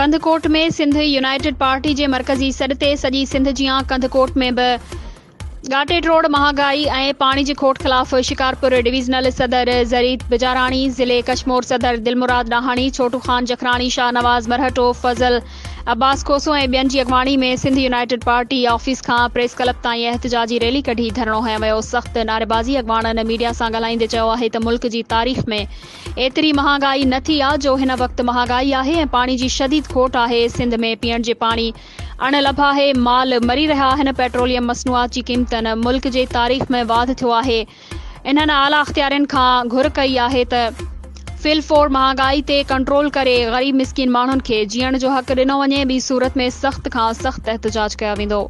Kandhkot ۾ Sindh united party جي مرڪزي سڏ تي سڄي سنڌ جيان ڪنڌڪوٽ ۾ به ڳاٽي ٽوڙ مهانگائي ۽ پاڻي جي کوٽ خلاف شڪارپور ڊويزنل صدر زريد بجاراڻي، ضلعي ڪشمور صدر دلمراد ڏاهاڻي، ڇوٽو خان جکراڻي، شاهنواز مرهٽو، فضل عباس کوسو ۽ ٻين جي اڳواڻي ۾ سنڌ يونائيٽيڊ پارٽي آفيس کان پريس ڪلب تائين احتجاجي ريلي ڪڍي ڌرڻو هنيو ويو. سخت نعريبازي اڳواڻن ميڊيا سان ڳالهائيندي چيو آهي ته ملڪ جي تاريخ ۾ ايتري مهانگائي نه ٿي آ جو هن وقت مهانگائي آهي ۽ پاڻي جي شديد کوٽ آهي، سنڌ ۾ پيئڻ جي پاڻي اڻ لڀ آهي، مال مري رهيا آهن، پيٽروليم مصنوعات جي قيمتن ملڪ جي تاريخ ۾ واڌ ٿيو آهي، انهن اعليٰ اختيارين کان گهر ڪئي آهي ته في الفور مهانگائي تي ڪنٽرول ڪري غريب مسڪين ماڻهن کي جيئڻ جو حق ڏنو وڃي ٻي صورت ۾ سخت کان سخت احتجاج ڪيا ويندو.